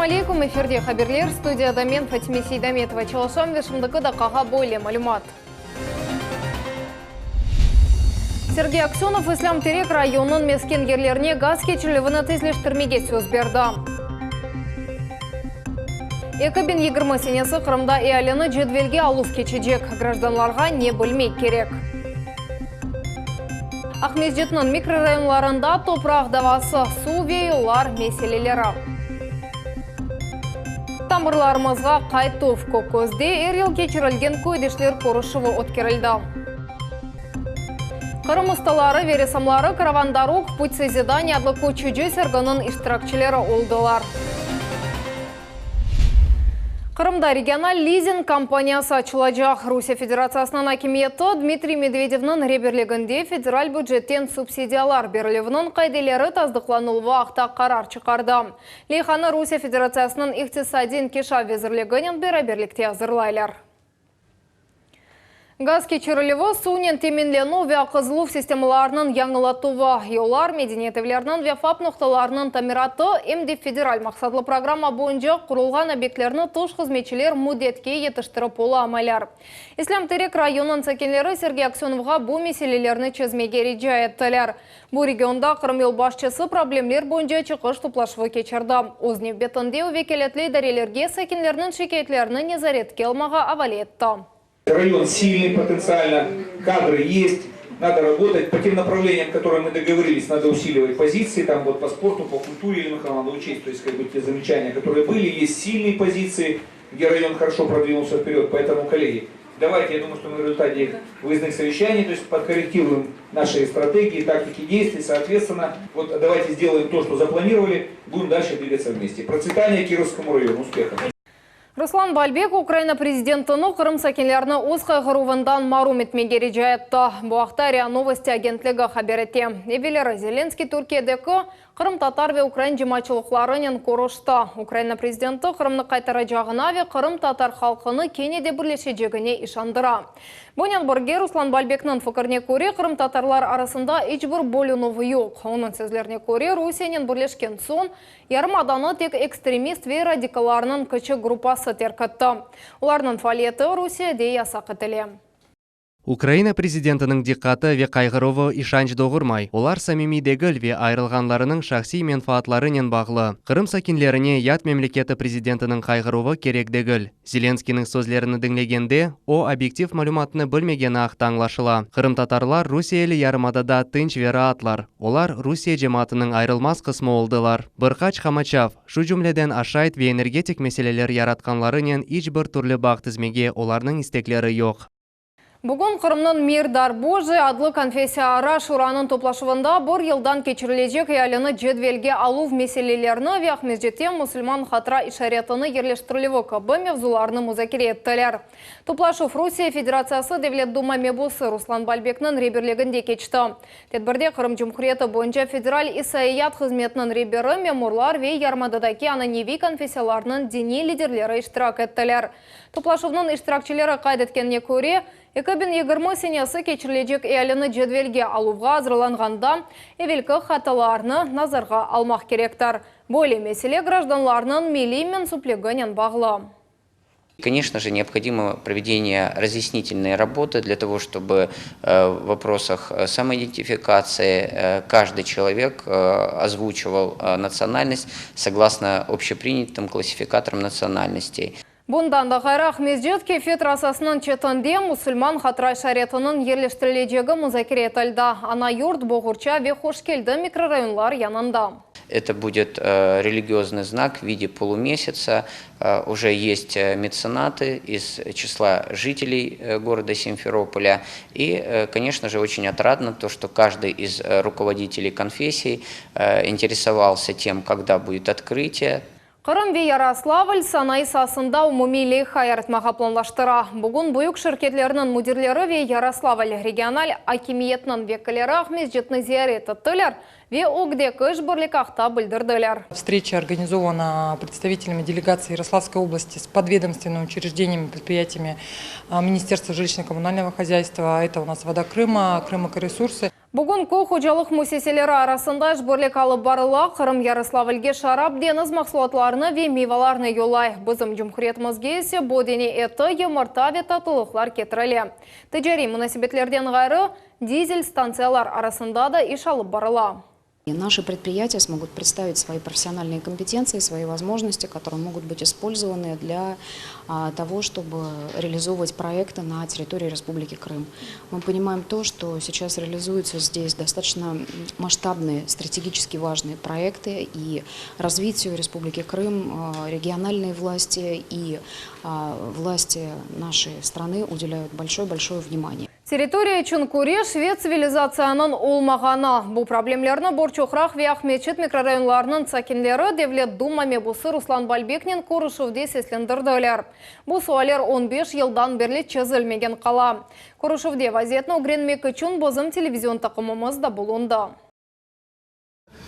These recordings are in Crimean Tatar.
Selâm aleyküm, efirde haberler, studiyada men Fatime Seydametova çalışam ve şimdiki daqqağa böyle malümat. Sergey Aksönov İslâm Terek rayonınıñ mesken yerlerine gaz keçirilüvini tezleştirmege söz berdi. 2020 senesi Qırımda ealini cedvelge aluv keçecek, grajdanlarğa ne bilmek kerek? Aqmescitniñ mikrorayonlarında topraq davası, suv ve yollar meseleleri. Tamırlarımızğa qaytuv, Kökközde er yıl keçirilgen köydeşler körüşüvi ötkerildi. Qırım ustaları ve ressamları Karavan dorog, Pуть sozidaniya adlı köçüci serginiñ iştirakçileri oldılar. Qırımda regional lizing kompaniyası açılacaq. Rusiye Federatsiyasınıñ akimiyeti Dmitriy Medvedevniñ reberliginde federal bücetten subsidiyalar berilüviniñ qaideleri tasdıqlanıluvı aqta qarar çıqardı. Leyhanı Rusiye Federatsiyasınıñ İqtisadiy inkişaf vezirliginen beraberlikte azırlaylar. Gaz keçirilüvi, suvnen teminlenüv ve aqızıluv sistemalarınıñ yañılatuvı, yollar, medeniyet evleriniñ ve FAP noqtalarınıñ tamiratı, em de federal maqsatlı programma boyunca qurulğan obyektlerni tış hızmetçiler müddetke yetiştirip olamaylar. İslâm Terek rayonınıñ sakinleri Sergey Aksönovğa bu meselelerni çezmege rica ettiler. Bu regionda Qırım yolbaşçısı problemler boyunca çıqış toplaşuvı keçirdi. Öz nevbetinde o vekâletli idarelerge sakinlerniñ şikâyetlerini nezaretke almağa avale etti. Rayon silniy potentsialno, kadrı yest, nado rabotat po tem naprawleniyam, kotorıye mı dogovoriliz, nado usilivat pozitsiyi, tam vot po sportu, po kulture, Elina Mihaylovna, nado uçest, to est kak bı te zameçaniya, kotorıye byli, yest silnıye pozitsiyi, gde rayon horoşo prodvinulsya vperyod, poetomu, kollegi, davayte, ya dumayu, çto mı v rezultate ih vıezdnıh soveşçaniy, to est podkorrektiruem naşi strategii, taktiki deystviy, sootvetstvenno, vot davayte sdelayem to, çto zaplanirovali, budem dalşe dvigatsya vmeste. Protsvetaniya Kirovskomu rayonu, uspehov! Ruslan Balbek Ukraina prezidentini Qırım sakinlerini öz qayğıruvından marum etmege rica etti. Bu aqta RIA Novosti agentligi haber ete. Evelleri Zelenskıy Türkiyedeki qırımtatar ve ukrain cemaatçılıqlarınen körüşti. Ukraina prezidenti Qırımnı qaytaracağına ve qırımtatar halqını kene de birleşecegine işandıra. Bunen birge, Ruslan Balbekniñ fikirine köre, qırımtatarlar arasında iç bir bölünüv yoq. Onıñ sözlerine köre, Rusiyenen birleşken soñ, Yarımadanı tek ekstremist ve radikallarnıñ kiçik gruppası terk etti. Olarnıñ faaliyeti Rusiyede yasaq etile. Ukraina prezidentiniñ diqqatı ve qayğıruvı işanç doğurmay, olar samimiy degil ve ayırılğanlarınıñ şahsiy menfaatlarınen bağlı. Qırım sakinlerine yat memleketi prezidentiniñ qayğıruvı kerek degil. Zelenskıynıñ sözlerini diñlegende, o, obyektiv malümatnı bilmegeni aqta añlaşıla. Qırımtatarlar rusiyeli yarımadada tınç ve raatlar. Olar Rusiye cemaatınıñ ayırılmaz qısmı oldılar. Bir qaç qamaçav, şu cümleden aşayt ve energetik meseleler yaratqanlarınen iç bir türlü bağ tizmege olarnıñ istekleri yoq. Bugün Qırımnıñ Mir dar Bojiy adlı konfessiyaara şuranıñ toplaşuvında bir yıldan keçirilecek ealini cedvelge aluv meselelerini ve Aqmescitte musulman hatıra işaretini yerleştirilüvi kibi mevzularnı muzakere ettiler. Toplaşuv Rusiye Federatsiyası Devlet Duma mebusı Ruslan Balbekniñ reberliginde keçti. Tedbirde Qırım Cumhuriyeti boyunca Federal isaiyat hızmetiniñ reberi, memurlar ve yarımadadaki ananeviy konfessiyalarnıñ diniy liderleri iştirak ettiler. Toplaşuvnıñ iştirakçileri qayd etkenine köre, 2020 senesi keçirilecek ealini cedvelge aluvğa azırlanğanda evelki hatalarnı nazarğa almaq kerektir. Böyle mesele grajdanlarnıñ milliy mensüpliginen bağlı. Конечно же, необходимо проведение разъяснительной работы для того, чтобы в вопросах самоидентификации каждый человек озвучивал национальность согласно общепринятым классификаторам национальностей. Bundan da ğayrı, Aqmescit, Kefe trassasınıñ çetinde musulman hatıra işaretiniñ yerleştirilecegi muzakere etildi, Ana Yurt, Boğurça ve Hoşkeldi mikrorayonlar yanında. Это будет религиозный знак в виде полумесяца. Уже есть меценаты из числа жителей города Симферополя. И, конечно же, очень отрадно то, что каждый из руководителей конфессий интересовался тем, когда будет открытие. Qırım ve Yaroslavl sanayı saasında umumiy leyha yaratmağa planlaştıra. Bugün büyük şirketlerniñ müdirleri ve Yaroslavl regional akimiyetiniñ vekilleri Aqmescitni ziyaret ettiler ve ögdeki işbirlik aqta bildirdiler. Встреча организована представителями делегации Ярославской области с подведомственными учреждениями, предприятиями Министерства жилищно-коммунального хозяйства. Это у нас Вода Крыма, Крымэкоресурсы. Bugün köy hocalıq müessiseleri arasında işbirlik alıp barıla, Qırım Yaroslavlge şarap, deñiz mahsulatlarını ve meyvalarnı yollay, bizim cumhuriyetimizge ise bodene eti, yımırta ve tatlılıqlar ketirile. Ticariy munasebetlerden ğayrı, dizel stantsiyalar arasında da iş alıp barıla. Наши предприятия смогут представить свои профессиональные компетенции, свои возможности, которые могут быть использованы для того, чтобы реализовывать проекты на территории Республики Крым. Мы понимаем то, что сейчас реализуются здесь достаточно масштабные, стратегически важные проекты и развитию Республики Крым региональные власти и власти нашей страны уделяют большое-большое внимание. Territoriya içün küreş ve tsivilizatsiyanıñ olmağanı. Bu problemlerni Borçoqraq ve Aqmeçit mikrorayonlarınıñ sakinleri Devlet Duma mebusı Ruslan Balbeknen körüşüvde seslendirdiler. Bu sualler on beş yıldan berli çezilmegen qala. Körüşüvde vaziyetni ögrenmek içün bizim televizion taqımımız da bulundı.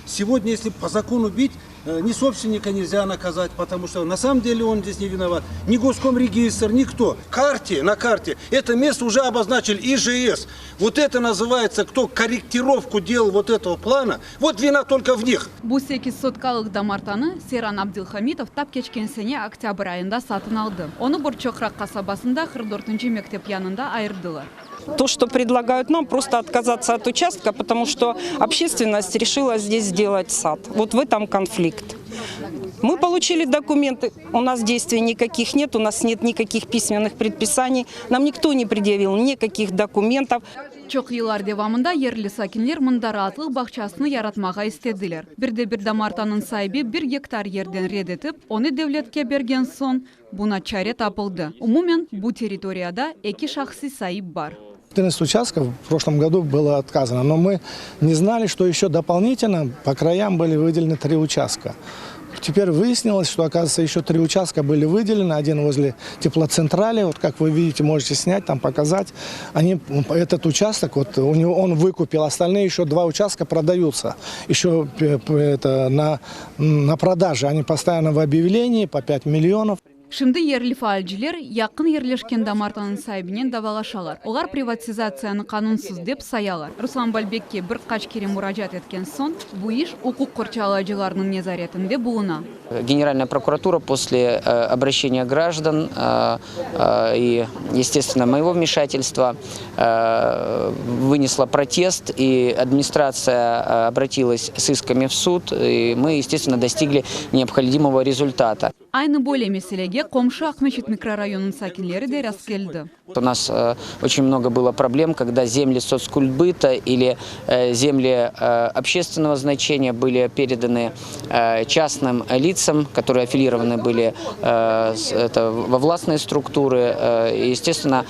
Сегодня, если по закону бить, ни собственника нельзя наказать, потому что на самом деле он здесь не виноват. Ни госкомрегистр, никто. Карте, на карте это место уже обозначили ИЖС. Вот это называется, кто корректировку делал вот этого плана, вот вина только в них. Bu 8 sotkalıq damartanı Seyran Abdilhamitov tap keçken sene oktâbr ayında satın aldı. Onı Borçoqraq qasabasında 44 mektep yanında ayırdılar. То, что предлагают нам, просто отказаться от участка, потому что общественность решила здесь сделать сад. Вот в этом конфликт. Мы получили документы, у нас действий никаких нет, у нас нет никаких письменных предписаний, нам никто не предъявил никаких документов. Çoq yıllar devamında yerli sakinler mında raatlıq bağçasını yaratmağa istediler. Bir de bir damartanıñ saibi bir gektar yerden red etip, onı devletke bergen soñ buña çare tapıldı. Umumen bu territoriyada eki şahsiy saip bar. 14 участков в прошлом году было отказано, но мы не знали, что еще дополнительно по краям были выделены три участка. Теперь выяснилось, что, оказывается, еще три участка были выделены. Один возле теплоцентрали, вот как вы видите, можете снять, там показать. Они, этот участок, вот у него, он выкупил, остальные еще два участка продаются. Еще это, на продаже. Они постоянно в объявлении по 5 миллионов. Şimdi yerli faalciler yaqın yerleşken damartanıñ saibinen davalaşalar. Olar privatizatsiyanı qanunsız dep sayalar. Ruslan Balbekke bir qaç kere muracaat etken soñ, bu iş uquq qorçalayıcılarnıñ nezaretinde buluna. Генеральная прокуратура после обращения граждан и, естественно, моего вмешательства вынесла протест, и администрация обратилась с исками в суд, и мы, естественно, достигли необходимого результата. Aynı böyle meselege qomşu Aqmeçit mikrorayonınıñ sakinleri de rastkeldi. У нас очень много было проблем, когда земли соцкультбыта или земли общественного значения были переданы частным лицам, которые аффилированы были это, во властные структуры, и, естественно,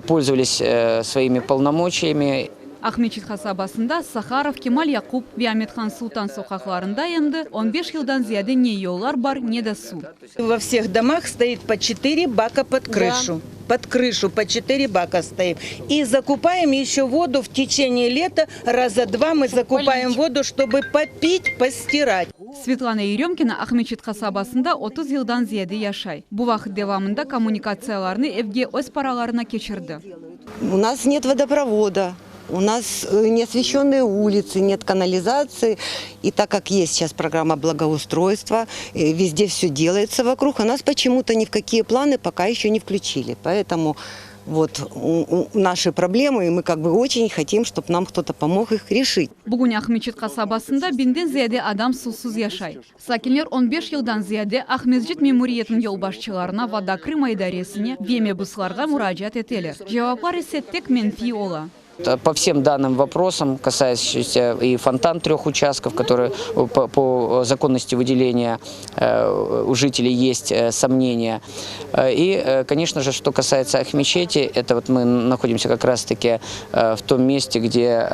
пользовались своими полномочиями. Aqmeçit qasabasında Saharov, Kemal Yaqup ve Amethan Sultan soqaqlarında endi 15 yıldan ziyade ne yollar bar, ne de suv. Во всех домах стоит по 4 бака под крышу. Под крышу по 4 бака стоит. И закупаем еще воду в течение лета. Раза два мы закупаем воду, чтобы попить, постирать. Svetlana Yereмкина Aqmeçit qasabasında 30 yıldan ziyade yaşay. Bu vaqıt devamında kommunikatsiyalarnı evge öz paralarına keçirdi. У нас нет водопровода, у нас неосвещенные улицы, нет канализации. И так как есть сейчас программа благоустройства, везде все делается вокруг, а нас почему-то ни в какие планы пока еще не включили. Поэтому вот наши проблемы, и мы как бы очень хотим, чтобы нам кто-то помог их решить. Bugün Aqmeçit qasabasında biñden ziyade adam suvsız yaşay. Sakinler 15 yıldan ziyade Aqmescit memuriyetiniñ yolbaşçılarına Voda Krıma idaresine ve mebuslarğa muracaat eteler. Cevaplar ise tek menfiy ola. По всем данным вопросам, касающимся и фонтан трех участков, которые по законности выделения у жителей есть сомнения. И, конечно же, что касается Ахмечети, это вот мы находимся как раз-таки в том месте, где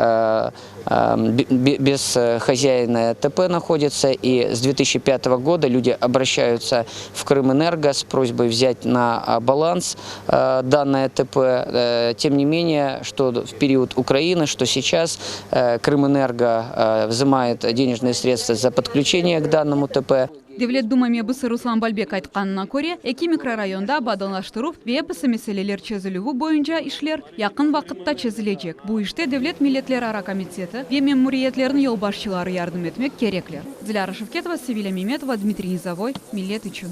без хозяина ТП находится, и с 2005 года люди обращаются в Крымэнерго с просьбой взять на баланс данное ТП. Тем не менее, что в период Украины, что сейчас Крымэнерго взимает денежные средства за подключение к данному ТП. Devlet Duma mebusı Ruslan Balbek aytqanına köre, eki mikrorayonda abadanlaştıruv ve episi meseleler çezilüvi boyunca işler yaqın vaqıtta çezilecek. Bu işte Devlet milletlerara komiteti ve memuriyetlerniñ yolbaşçıları yardım etmek kerekler. Dilâra Şevketova, Sevilâ Memetova, Dmitriy Nizovoy, Millet içün.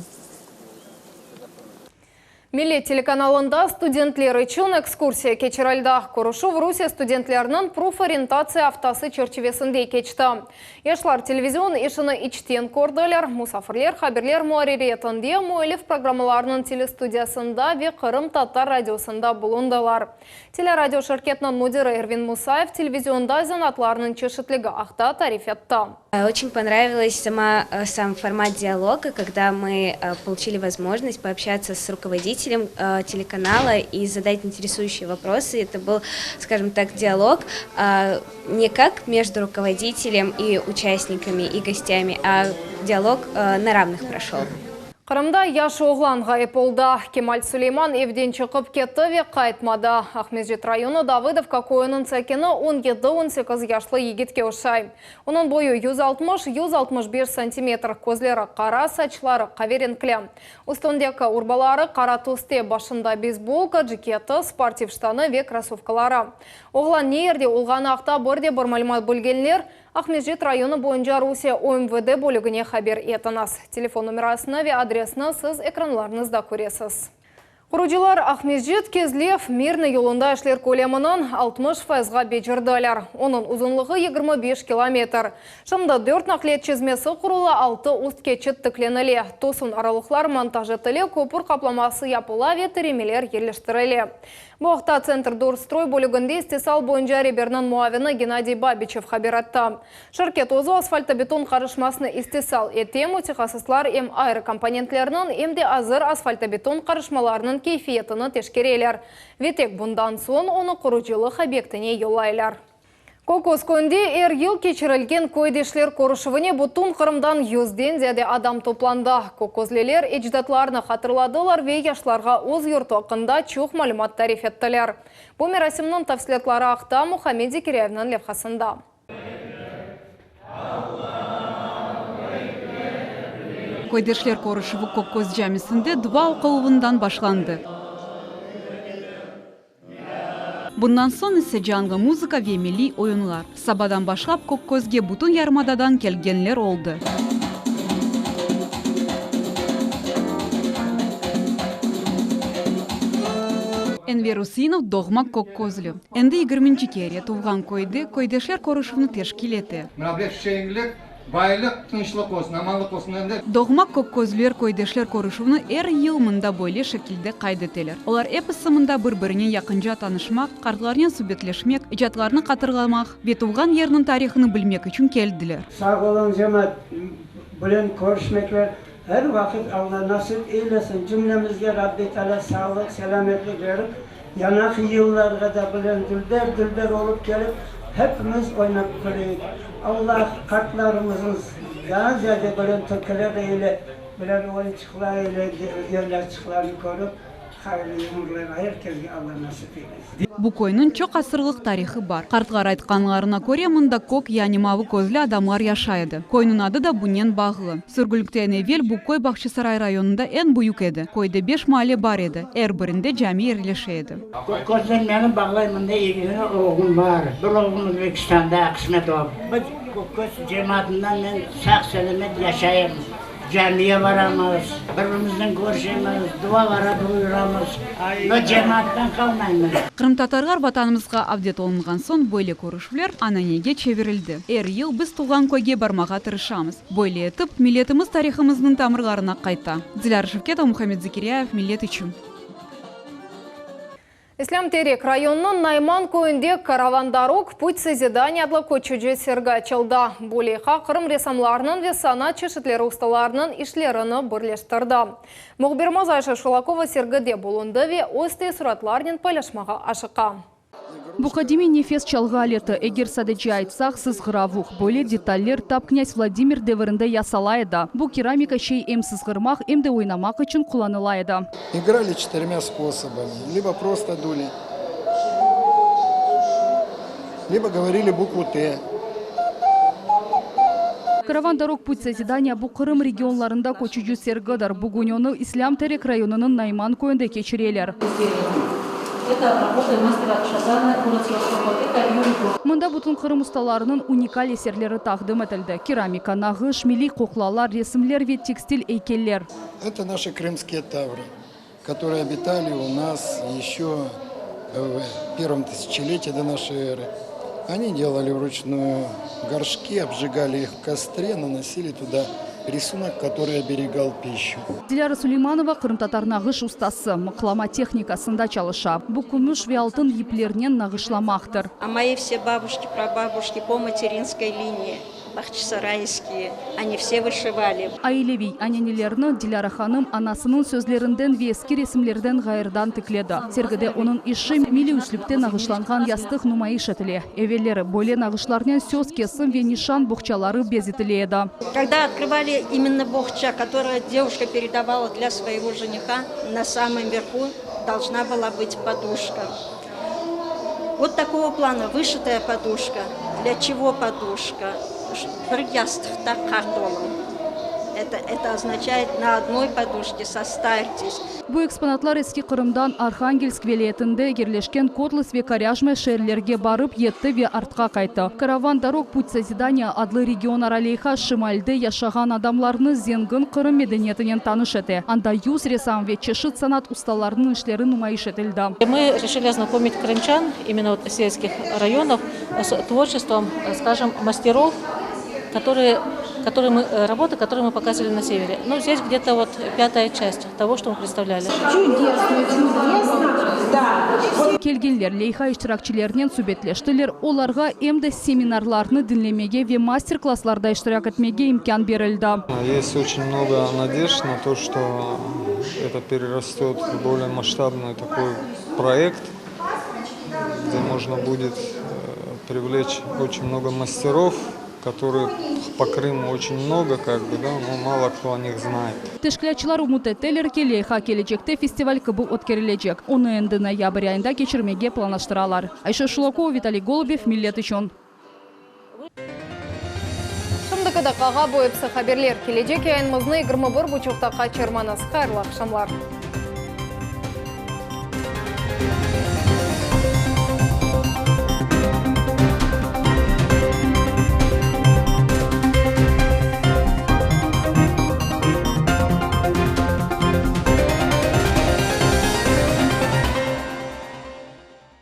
Millet telekanalında studentler içün ekskursiya keçirildi. Körüşüv Rusiye studentleriniñ proforiyentatsiya aftası çerçivesinde keçti. Yaşlar televizion işini içten kördiler, musafirler haberler muarririyetinde, müellif programmalarınıñ telestudiyasında ve qırımtatar radiosında bulundılar. Teleradio şirketiniñ müdiri Ervin Musayev televizionda zenaatlarnıñ çeşitligi aqta tarif etti. Очень понравилось сама, сам формат диалога, когда мы получили возможность пообщаться с руководителем телеканала и задать интересующие вопросы. Это был, скажем так, диалог не как между руководителем и участниками и гостями, а диалог на равных прошел. Qırımda yaş oğlan ğayıp oldı. Kemal Suleyman evden çıqıp ketti ve qaytmadı. Aqmescit rayonı Davıdovka köyüniñ sakini on yedi, on sekiz yaşlı yigitke oşay. Onıñ boyu 160, 165 santimetr, közleri qara, saçları qaverenkli. Üstündeki urbaları qara tüste, başında beysbolka, ceketi, sportiv ştanı ve krossovkaları. Oğlan ne yerde olğanı aqta bir de bir malümat bilgenler, Aqmescit rayonı boyunca Rusiye OMVD bölügine haber etiñiz. Telefon nomerasını ve adresini siz ekranlarıñızda köresiz. Qurucılar Aqmescit, Kezlev, Mirnıy yolunda işler köleminiñ 60 fayızğa becerdiler. Onıñ uzunlığı 25 kilometr. Şimdi dört naqliyat çizmesi qurula, altı üst keçit tiklenile, tosun aralıqlar montaj etile, köpür qaplaması yapıla ve tiremeler yerleştirile. Bu aqta Tsentrdorstroy bölüginde istisal boyunca reberniñ muavini Gennadiy Babiçev haber etti. Şirket özü asfaltobeton qarışmasını istisal ete, mütehassıslar em ayrı komponentlerniñ, em de azır asfaltobeton qarışmalarınıñ keyfiyetini teşkereler ve tek bundan soñ onı qurucılıq obyektine yollaylar. Kököz köyünde er yıl keçirilgen köydeşler körüşüvine bütün Qırımdan yüzden ziyade adam toplandı. Köközliler ecdatlarını hatırladılar ve yaşlarğa öz yurtu aqqında çoq malümat tarif ettiler. Bu merasimniñ tafsilâtları aqta Muhammed Zekiryayevniñ levhasında. Köydeşler körüşüvi Kökköz camisinde dua oquluvından başlandı. Bundan soñ ise canlı muzıka ve milliy oyunlar. Sabadan başlap Kökközge bütün yarımadadan kelgenler oldı. Enver Useinov doğma Kökközlü. Endi yigirminci kere tuvğan köyde köydeşler körüşüvni teşkil ete. Mına bir şeñlik, baylıq, tınçlıq olsun, amanlıq olsun endi. Doğma Kökközlüler köydeşler körüşüvni er yıl mında böyle şekilde qayd eteler. Olar episi mında bir-birinen yaqınca tanışmaq, qartlarnen subetleşmek, icatlarını qatırlamaq ve tuvğan yerniñ tarihını bilmek içün keldiler. Sağ oluñ, cemaat, bulen körüşmekler er vaqıt Alla nasip eylesin, cümlemizge Rabbi Taalâ sağlıq, selâmetlik berip, Yanaqı yıllarğa da bilen dülber-dülber olıp kelip, hepimiz oynap küleyik. Allah qartlarımıznı daa ziyade bilen türküler ile, bilen oyunçıqlar ile yerlerçıqlarını körip, hayırlı ömürler er kesge Alla nasip eylesin. Bu köyniñ çoq asırlıq tarihı bar. Qartlar aytqanlarına köre, mında kök, yani mavı közlü adamlar yaşay edi. Köyniñ adı da bunen bağlı. Sürgünlikten evel bu köy Bağçasaray rayonında eñ büyük edi. Köyde beş maale bar edi, er birinde cami yerleşe edi. Kökközden meni bağlay mında egizini oğlum bar, bir oğlum Özbekistanda, qısmet olıp. Biz Kökköz cemaatından men sağ-selâmet yaşayım. Camiye baramız, bir-birimiznen körüşemiz, dualara buyuramız, no cemaattan qalmaymız. Qırımtatarlar Vatanımızğa avdet olunğan soñ böyle körüşüvler ananege çevirildi. Er yıl biz tuvğan köyge barmağa tırışamız. Böyle etip, milletimiz tarihımıznıñ tamırlarına qayta. Dilâra Şevketova, Muhammed Zekiryayev, Millet içün. İslâm Terek rayonınıñ Nayman köyünde Karavan dorog, Pуть sozidaniya adlı köçüci sergi açıldı. Bu leyha Qırım ressamlarınıñ ve sanat çeşitleri ustalarınıñ işlerini birleştirdi. Mühbirimiz Ayşe Şulakova sergide bulundı ve öz teessuratlarnen paylaşmağa aşıqa. Bu qadimiy nefes çalğı aleti, eger sadece aytsaq, sızğıravuq, böyle detaller tap knâz Vladimir devirinde yasala edi. Bu keramika şey em sızğırmaq, em de oynamaq içün qullanıla edi. İgrali çetırmâ sposobami, libo prosto duli, libo govorili bukvu T. Karavan dorog Pуть sozidaniya bu Qırım regionlarında köçüci sergidir. Bugün onı İslâm Terek rayonınıñ Nayman köyünde keçireler. Mında bütün Qırım ustalarınıñ unikal eserleri taqdim etildi, keramika, nağış, milliy qoqlalar, resimler ve tekstil eykeller. Это наши крымские тавры, которые обитали у нас еще в первом тысячелетии до нашей эры. Они делали вручную горшки, обжигали их в костре, наносили туда рисунок, который оберегал пищу. Dilâra Suleymanova qırımtatar nağış ustası, mıqlama tehnikasında çalışa. Bu kümüş ve altın yiplernen nağışlamaqtır. A мои все бабушки, прабабушки по материнской линии. Bahçisarayskiye, oni vse vışivali. Aileviy ananelerni Dilâra hanım anasınıñ sözlerinden ve eski resimlerden ğayrıdan tikledi. Sergide onıñ işi, milliy üslüpte nağışlanğan yastıq numayış etile. Evelleri böyle nağışlarnen söz kesim ve nişan boğçaları bezetile edi. Kogda otkrıvali imenno boğça, kotoruyu devuşka peredavala dlâ svoyego jeniha, na samom verhu dolžna byla bıt poduşka. Vot takogo plana vışitaya poduşka. Dlâ çego poduşka? Bir yastıqta qart oluñ. Eto, eto oznaçayet na odnoy poduşke sostartесь. Bu eksponatlar Eski Qırımdan Arhangelsk vilâyetinde yerleşken Kotlas ve Korâjma şeerlerge barıp yetti ve artqa qayttı. Karavan dorog Pуть sozidaniya adlı regionara leyha şimalde yaşağan adamlarnı zengin Qırım medeniyetinen tanış ete. Anda yüz ressam ve çeşit sanat ustalarınıñ işleri numayış etildi. Мы решили ознакомить крымчан, именно вот сельских районов, с творчеством, скажем, мастеров, которые, которые мы, работы, которые мы показывали на севере. Ну, здесь где-то вот пятая часть того, что мы представляли. Чудесно, чудесно, да. Kelgenler leyha iştirakçilerinen subetleştiler, olarğa em de seminarlarnı diñlemege ve master-klasslarda iştirak etmege imkân berildi. Есть очень много надежд на то, что это перерастет в более масштабный такой проект, где можно будет привлечь очень много мастеров, которых по Крыму очень много, как бы, да, но мало кто о них знает. Teşkilâtçılar ümüt eteler ki, leyha kelecekte festival kibi ötkerilecek. Onı endi noyabr ayında keçirmege planlaştıralar. Ayşe Şulakova, Vitaliy Golubev, Millet içün. Şimdiki daqqağa bu episi haberler. Kelecek yayınımıznı 21 buçuqta qaçırmañız. Hayırlı aqşamlar!